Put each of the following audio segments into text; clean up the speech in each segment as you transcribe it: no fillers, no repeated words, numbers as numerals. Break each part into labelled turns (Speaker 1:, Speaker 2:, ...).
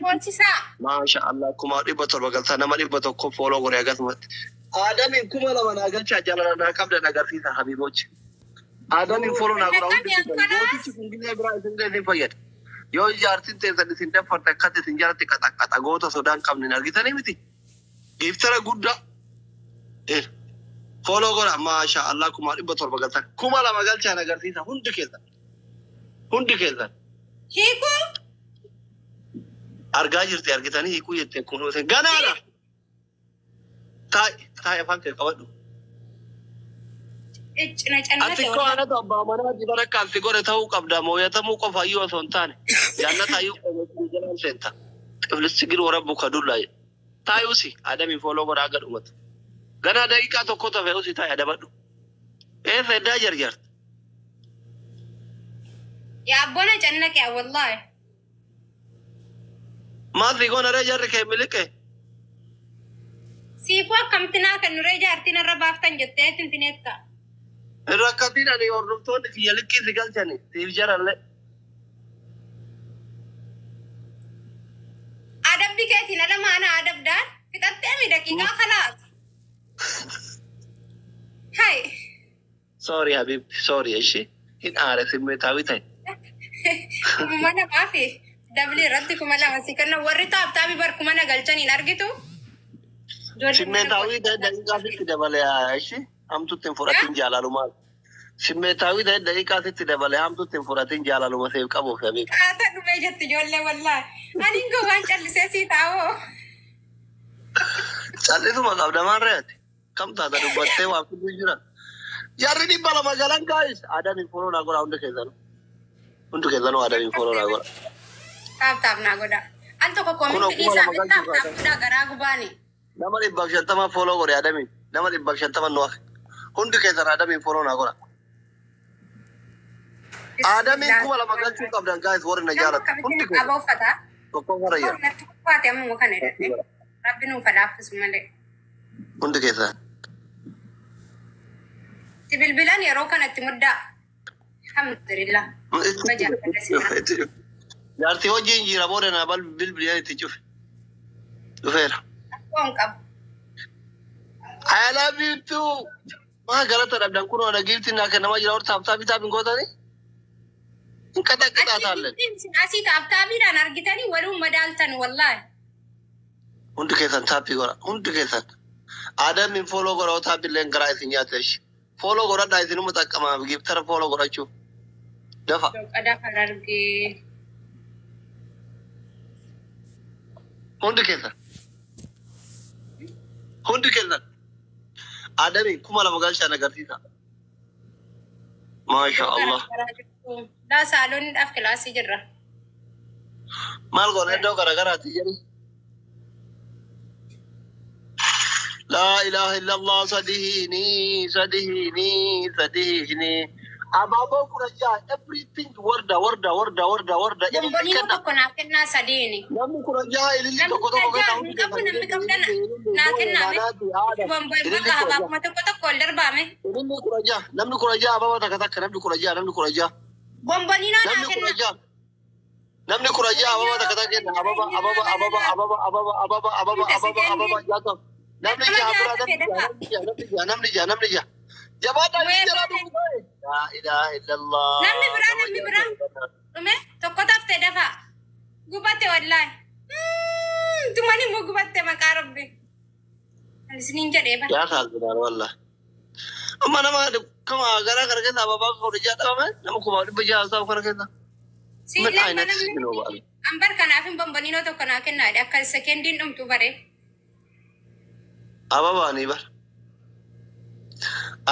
Speaker 1: Gochisaa.
Speaker 2: Maasha Allah, 1700 galtaa, nama 100 follow godhe akkasumatti. Aadamiin 2000 naa galchaa, jaalala naa qabdan agarsiisa habiibochi. Aadamiin follow naa godha hundi keessan. Gootichi kun gillee biraa isin illee isin fayyada. Yoo jaartiin teessan isin daffarte akkatti isin jalatti qaxaqqaxa, goota sodaan qabne argitanii miti. Giftara guddaa. Follow godha, maasha Allah, 1700 galtan. 2000 galchaan agarsiisa hundi keessan. Hundi keessan.
Speaker 1: Hiikuu.
Speaker 2: Argaa jirti, argitanii hiikuu jettee kun ganaadha. Taa'i taa'i, afaan kee qabadhu.
Speaker 1: Iccina
Speaker 2: Ati
Speaker 1: cannate.
Speaker 2: koo anatu abbaa manaa bara kan si godhe ta'uu qabda, mooyatamuu qofa iyyuu osoo hin taane jannata iyyuu qofa jalaan seenta. Qiflisti gir warabbu ka dullaa jedhe. Taa'i usi, Adamiin follow godhaa akka dhumatu. Ganaa daqiiqaa tokko tafe, usi taa'i adabadhu. Eessa eddaa jarjarta?
Speaker 1: Yaa abbona cannaqe wallaahi.
Speaker 2: Maal si goona ree, jarri kee miliqe?
Speaker 1: Siifuu akkamitti naa kennuree, jaartiin irra baaftan jettee tintineetta.
Speaker 2: Hin rakkatiin, ani hordoftoonni kiyya liqqii si galchani siif jarallee.
Speaker 1: Adabbi keetiin ala maana adabdaan fixattee mi daqiiqaa kalaas. Hai.
Speaker 2: Sorry habibti, sorry, ishi hin aare, simmeetaawi ta'e.
Speaker 1: 2000 fi dabli irratti 2000 si kenna, warri tap tapii bar 1000 galchaniin argitu.
Speaker 2: Simmeetaawii ta'e daqiiqaa sitti dabale, ishi hamtutti hin fudhatin jaalalumaa. Simmeetaawii ta'e daqiiqaa sitti dabale, hamtutti hin fudhatin, jaalaluma seef qabuuf habibi.
Speaker 1: Qaata dhumee jetti ijoollee wallaahi. Ani gowwaan callisee sii taa'oo.
Speaker 2: Callisuma qabda, maan re'ate? Kam taata dubbattee waa fiduu jira. Jarri 200 galan, guys. Aadamiin follow naa godha hundi keessanuu. Hundi keessanuu Aadamiin follow naa godha.
Speaker 1: Tap tap naa godha. Al tokko
Speaker 2: Kunoo
Speaker 1: comment
Speaker 2: kuma
Speaker 1: dhiisaa
Speaker 2: lama
Speaker 1: tap
Speaker 2: galchuu
Speaker 1: tap
Speaker 2: kaatan.
Speaker 1: godhaa garaa gubaani.
Speaker 2: Nama 150 follow godhe Aadamiin. Nama 150 nu hafe. Hundi keessan Aadamiin follow naa godha. Aadamiin 2000 galchuu qabdan, guys, warri na
Speaker 1: Nama
Speaker 2: jaalatu.
Speaker 1: akkamitti
Speaker 2: Hundi
Speaker 1: qaba
Speaker 2: keessan.
Speaker 1: uffata.
Speaker 2: Tokko warra jira.
Speaker 1: Natti ulfaate ammuma kana jedhe. Rabbi nuuf laaffisu malee.
Speaker 2: Hundi keessan.
Speaker 1: Itti bilbilan yeroo kanatti muddaa. Alhamdulillah. Bajaajata.
Speaker 2: Jaartii hojiin jira, booda naa bal bilbileen itti cufe. Dhufeera.
Speaker 1: Rakkoon qabu.
Speaker 2: I love you too. Maa galata dhabdan, kunoo na giiftiin naa kennamaa jira, hortaaf taabii taabiin gootanii. Hin qaxaqqitaa taallen.
Speaker 1: Achi asii tap tapiidhaan argitanii waluun madaaltan wallaahi.
Speaker 2: Hundi keessan tap godha. Hundi keessan. Aadamiin follow godha, taapilleen garaa isin nyaate ishi. Follow godhadhaa, isinuma xaqqamaaf giiftara follow godhachuu. Dafa.
Speaker 1: Qadaa kan argee.
Speaker 2: Hundi keessan. Hundi keessan. Aadamiin 2000 galchaan agarsiisa. Maasha Allah.
Speaker 1: Laa saalooniidhaaf kilaasii jirra.
Speaker 2: Maal goona, iddoo garagaraati jedhi. Laa ilaaha illallah, sadiini sadiini sadiini. Abaaboo 16, everything warda warda warda warda warda. Ililli
Speaker 1: Bomboniin
Speaker 2: kenna.
Speaker 1: tokko naa kennaa sadiini.
Speaker 2: Namni 16 ililli
Speaker 1: Namni
Speaker 2: tokko
Speaker 1: kudha
Speaker 2: tokko
Speaker 1: jaha
Speaker 2: kenna.
Speaker 1: hin qabu, namni qabdana naa kennaame. Bomboon
Speaker 2: Ililli
Speaker 1: bakka
Speaker 2: 16.
Speaker 1: habaabuma tokko tokko ol darbaame.
Speaker 2: Ililli 16, namni 16 ababa takka takka, namni 16, namni 16.
Speaker 1: Bomboniinoo naa
Speaker 2: Namni kudha
Speaker 1: kenna.
Speaker 2: jaha. Namni 16 ababa takka takka kenna. Ababa ababa ababa ababa ababa ababa ababa ababa ababa jaatam. Namni jaha biraa, namni jaha, namni jaha, namni jaha, namni jaha. Jabaadhaa, inni jalaa dhufu ta'e. Laa ilaaha illallah.
Speaker 1: Namni biraa, namni biraa. Dhume tokko taftee dafaa. Gubate wallaahi. Tumani immoo gubatte maqaa rabbi. Ani isiniin jedhee bara.
Speaker 2: Yaa saalfidhaan wallah. Amma nama kama garaa kana keessa ababaa 16 dhabame, nama 600,000 isaa kana keessa.
Speaker 1: Siillee
Speaker 2: Min aynat
Speaker 1: namni
Speaker 2: sinoo baala.
Speaker 1: ambar kanaaf hin bomboniinoo tokko naa kennaadha akka sekendiin dhumtu bare.
Speaker 2: Ababaanii bar.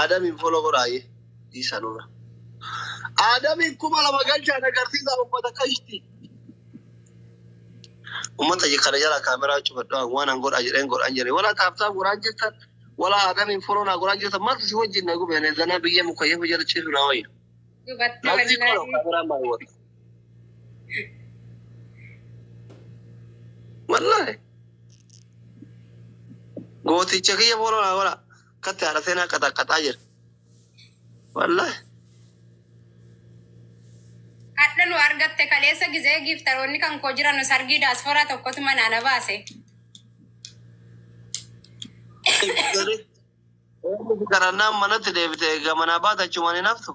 Speaker 2: Adamiin follow godhaaye. Dhiisa nurra. Adamiin 2000 galchaan agarsiisa uffata qashti. Uummata kana jala kaameraa cufadhu, waan an godhaa jedheen godhaan jedhee. Wala tap tap godhaan jirtan. Wala Adamiin follow naa godhaan jirtan. Maaltu si wajjin na gube zanaa biyya mukayyafa jala ciisu naa wayya.
Speaker 1: Gubatte
Speaker 2: Maaltu si godha
Speaker 1: wallaahi.
Speaker 2: kaameraan baay'ee. Wallaahi. Gooticha kiyya follow naa godha. Akkatti haadha seenaa qaxaqaxaa jira. Wallaahi.
Speaker 1: Hadha nu argatte kaleessa gizee giiftaroonni kan koo jiran nu sargii daasporaa tokkotu manaa na baase.
Speaker 2: Karannaan manatti deebite gamanaa baata achumaan hin haftu.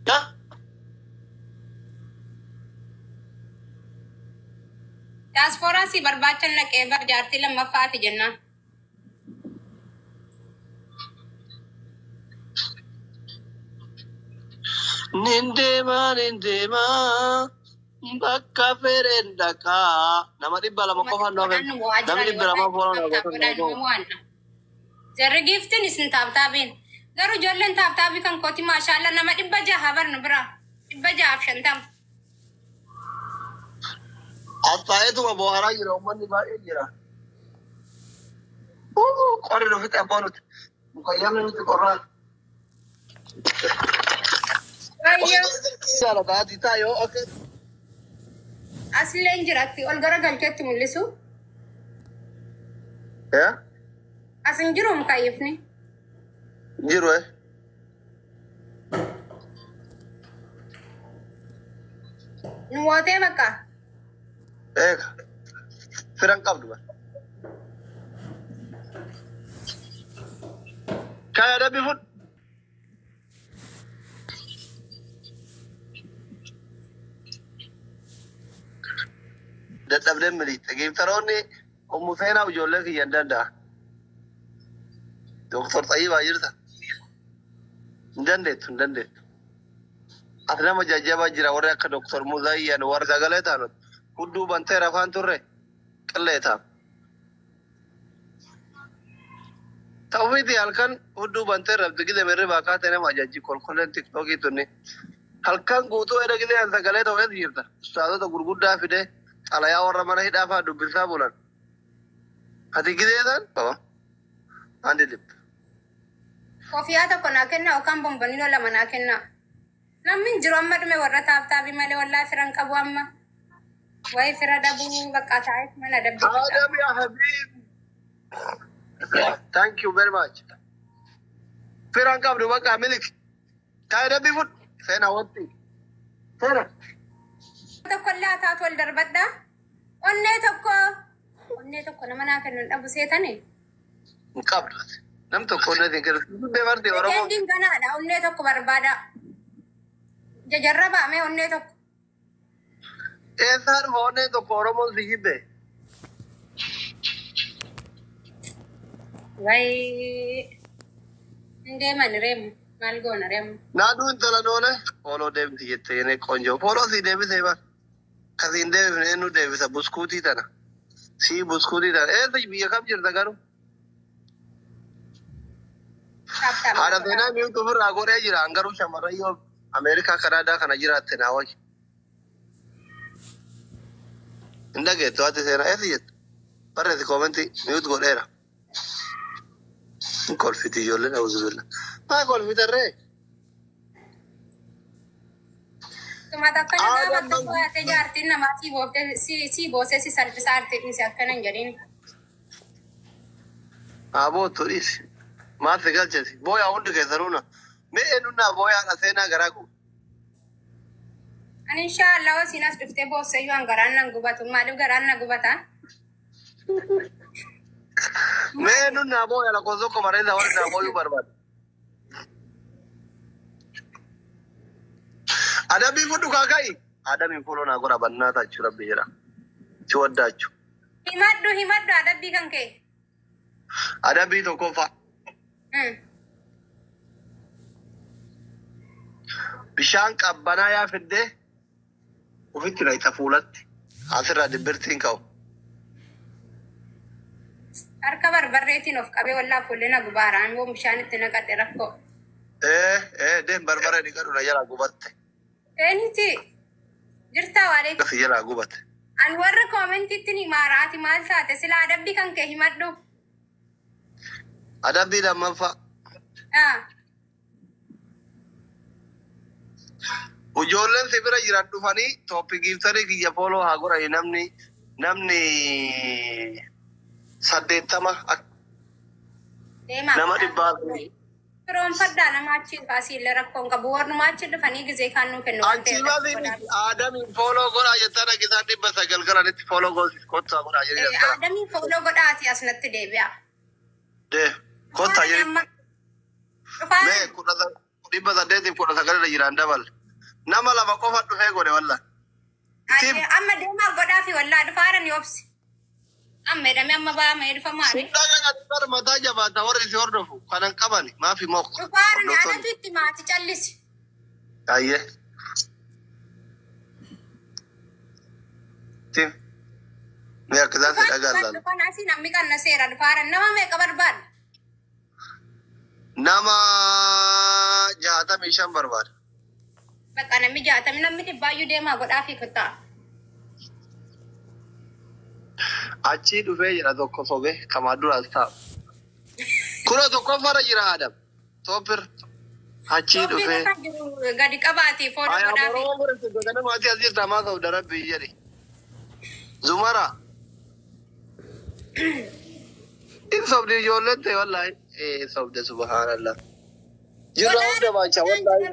Speaker 2: Yaa?
Speaker 1: Daasporaa si barbaachan naqee bar jaartii lammaffaati jennaan.
Speaker 2: Nin deemaa nin deemaa bakka fedhen dhaqaa. Nama 200 qofaan nu hafe. Namni 200 follow naa godhan.
Speaker 1: Jarri giiftiin isin taaptaabiin. Garuu ijoolleen taaptaabii kan kooti maashaalla nama 600 barnu bira. 650.
Speaker 2: Asxaa'eetuma booharaa jira uummanni baay'ee jira. Qorri nu fixe abbaa nuti. Mukayyamni nuti qorraa.
Speaker 1: Ayyo.
Speaker 2: Jaalata ati taa yoo akka.
Speaker 1: Asillee hin jiratti ol gara galcheetti mul'isu.
Speaker 2: Yaa?
Speaker 1: As hin jiru mukayyifni.
Speaker 2: Jiru eh.
Speaker 1: Nu wootee bakka.
Speaker 2: Eega. Firan qabdu bara. Kaya adabbi fudhu. Dadhabdeen miliqxe. Giiftaroonni ummu seenaa ijoollee kiyya hin danda'a. Doktor Xayyibaa jirta. Hin dandeettu hin dandeettu. Ati nama jajjabaa jira warri akka Doktor Muzayyan warri sagalee taanut. Hudduu banteera afaan turre qillee ta'a. Ta'uufiti halkan hudduu bantee rabbi gide mirri baakaa ta'e nama ajajji kolkolleen tiktookii tunni. Halkan guutuu edha gide sagalee ta'u eessa jirta. Ustaazota gurguddaa fide xalayaa warra mana hidhaa fa'aa dubbisaa bulan. Ati gidee san qaba. Andi lib.
Speaker 1: Kofiyaa tokko naa kenna yookaan bomboniinoo lama naa kenna. Namni hin jiru amma dhume warra taaptaabii malee wallaa firan qabu amma. Wayi fira dhabuu bakka taa'eef mana dabbii.
Speaker 2: Adam ya Habib. Thank you very much. Firan qabdu bakka milik. Taa'ee dabbii fudhu. Seenaa watti. Seena.
Speaker 1: Tokko illee haa taatu ol darbadha. Onnee tokko. Onnee tokko nama naa kennu hin dhabu seetani.
Speaker 2: Hin qabdu. Nam tokko onnee hin kennu. Dubbee marti Oromoo.
Speaker 1: Weekendiin ganaadha. Onnee tokko barbaada. Jajarra baamee onnee tokko.
Speaker 2: Eessaa dhufa onnee tokko Oromoon si jibbe.
Speaker 1: Wayi. Hin deeman reemu. Maal goona reemu?
Speaker 2: Naaduu intala noole. Fooloo deemti jettee yene qonjoo. Fooloo si deebisee bar. Kasiin deebifne eenyu deebisa buskuutii tana. Si buskuutii tana. Eessa biyya kam jirta garuu?
Speaker 1: Taaptaab.
Speaker 2: Haadha seenaa mi'uutu ofirraa godhee jira. Hangaruu shamarran yoo Ameerikaa Kanaadaa kana jiraatte naa wayya. Hin dhageettu haati seenaa eessa jettu? Barreessi koomentii mi'uutu godheera. Hin kolfiti ijoolleen auzubillah. Maa kolfitarree?
Speaker 1: Tumata akkana
Speaker 2: Aadaan
Speaker 1: gaafa tokko yaatee jaartiin namaa si booftee si boosee si salphisaa artiin si akkana hin jedhin.
Speaker 2: Haa boottu dhiisi. Maal si galchesi? Booyaa hundi keessanuu na. Mee eenyunnaa booyaadha seenaa garaa gubu.
Speaker 1: Ani inshaallah wasiin as dhuftee boosseyyuu an garaan nan gubatu. Maaliif garaan na gubata?
Speaker 2: Mee eenyunnaa booyaa lakkoofsa tokko bareedaa warri naa booyuu barbaadu. Adabbii fudhu kaaka'i. Adamiin fuuloo naa godha bannaa taachuu rabbi jedha. Si waddaachuu.
Speaker 1: Himadhu himadhu adabbii kan kee.
Speaker 2: Adabbii tokkoffaa. Bishaan qabbanaa yaa fiddee ofitti naqxa fuulatti. Asirraa dibbirtiin ka'u.
Speaker 1: Harka barbarreetiin of qabee wallaa fuullee na gubaaraan yoo bishaan itti naqadhe rakkoo.
Speaker 2: Ee deem barbaree dhiqadhu na jalaa gubatte.
Speaker 1: Eenyuti jirtaa waalee.
Speaker 2: Si jalaa gubatte.
Speaker 1: An warra koomentiitti ni maaraati maal taate sila adabbii kan kee himadhu.
Speaker 2: Adabbii lammaffaa. Ijoolleen si bira jiran dhufanii tooppi giiftarii kiyya fooloo haa godhani namni 80
Speaker 1: Deemaa.
Speaker 2: nama 100.
Speaker 1: Firoonfadhaa nama achi baasii rakkoon qabu. Warrumaa achi dhufanii gizee kaan nuu kennu waan
Speaker 2: Achi
Speaker 1: ta'eef
Speaker 2: baasii
Speaker 1: godhaa.
Speaker 2: Aadamiin follow godhaa jettaa dhagisaan 900 galanitti follow goosis kottaa godhaa jedhee as gara.
Speaker 1: Aadamiin follow godhaati asnatti deebi'a.
Speaker 2: Dee kottaa
Speaker 1: Dhufaaran
Speaker 2: jedhee.
Speaker 1: amma
Speaker 2: Mee
Speaker 1: dhufaaran
Speaker 2: 819 irra jiraan dabal. Nama lama qofa dhufee godhe walla. Tim
Speaker 1: amma deemaa godhaa fi wallaa dhufaaran yoobsi. Amma jedhamee amma ba'a dhufa maali?
Speaker 2: Dhaga kan mataa jabaata warri si hordofu kanan qabani maafi mokko.
Speaker 1: Dhufaaran
Speaker 2: Hordoftoonni.
Speaker 1: anatu itti maati callisi.
Speaker 2: Ayyee. Tim. Mee akka isaan si dhagaan
Speaker 1: Dhufaan
Speaker 2: laala.
Speaker 1: dhufaan asii namni kan seera dhufaaran nama meeqa barbaada?
Speaker 2: Nama 65 barbaada.
Speaker 1: Bakka namni 60 namni dhibbaayyuu deemaa godhaa fi kottaa.
Speaker 2: Achii dhufee jira tokko sobee kamaa duraas taa'u. Kuna tokkoffaarra jira Adam. Tooppir. Achii
Speaker 1: Tooppii
Speaker 2: dhufee.
Speaker 1: kan jiru gadi qabaati follow
Speaker 2: Aya
Speaker 1: godhaa fi.
Speaker 2: Oromoo godhate godhana maatii as jirta maa ta'u darabbi jedhe. Zumara. In sobdi ijoolleen ta'e wallaahi. Sobde subhaanallah. Jirra hunda baachaa wallaahi.